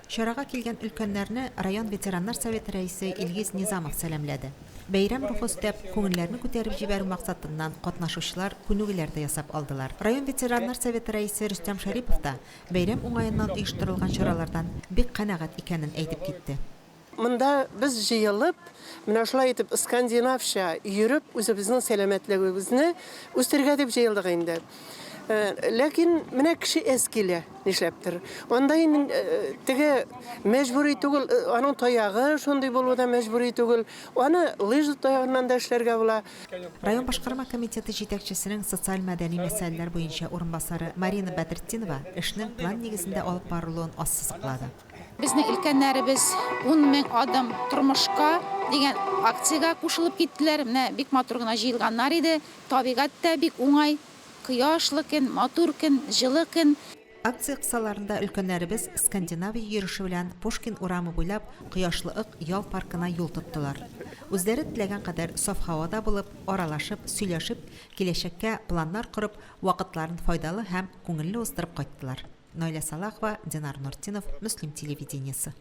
Чарага килгән өлкәннәрне район ветераннар советы рәисе Илгиз Низамов сәламләде. Бәйрәм рухы өстәп, күңелләрне күтәреп җибәрү максатыннан катнашучылар күнегүләр дә ясап алдылар. Район ветераннар советы рәисе Рөстәм Шәрипов та бәйрәм уңаеннан оештырылган чаралардан бик канәгать икәнен әйтеп китте. Монда без җыелып, менә шулай итеп скандинавча йөреп, үзебезнең сәламәтлегебезне үстерергә дип җыелдык инде. Ләкин менә кеше әз килә, нишләптер. Анда инде теге мәҗбүри түгел, аның таягы шундый булу да мәҗбүри түгел. Аны лыжа таягыннан да эшләргә була. Район башкарма комитеты җитәкчесенең социаль-мәдәни мәсьәләләр буенча урынбасары Марина Бәдретдинова эшнең план нигезендә алып барылуын ассызыклады. Безнең өлкәннәребез 10 мең адым тормышка дигән акциягә кушылып киттеләр. Менә бик матур гына җыелганнар иде. Табигать тә бик уңай. Кояшлы көн, матур көн, җылы көн. Акция кысаларында өлкәннәребез скандинавия йөреше белән Пушкин урамы буйлап Кояшлы Ык ял паркына юл тоттылар. Үзләре теләгән кадәр саф һавада булып, аралашып, сөйләшеп, киләчәккә планнар корып, вакытларын файдалы һәм күңелле уздырып кайттылар. Наилә Салахова, Динар Нуртдинов, Мөслим телевидениесе.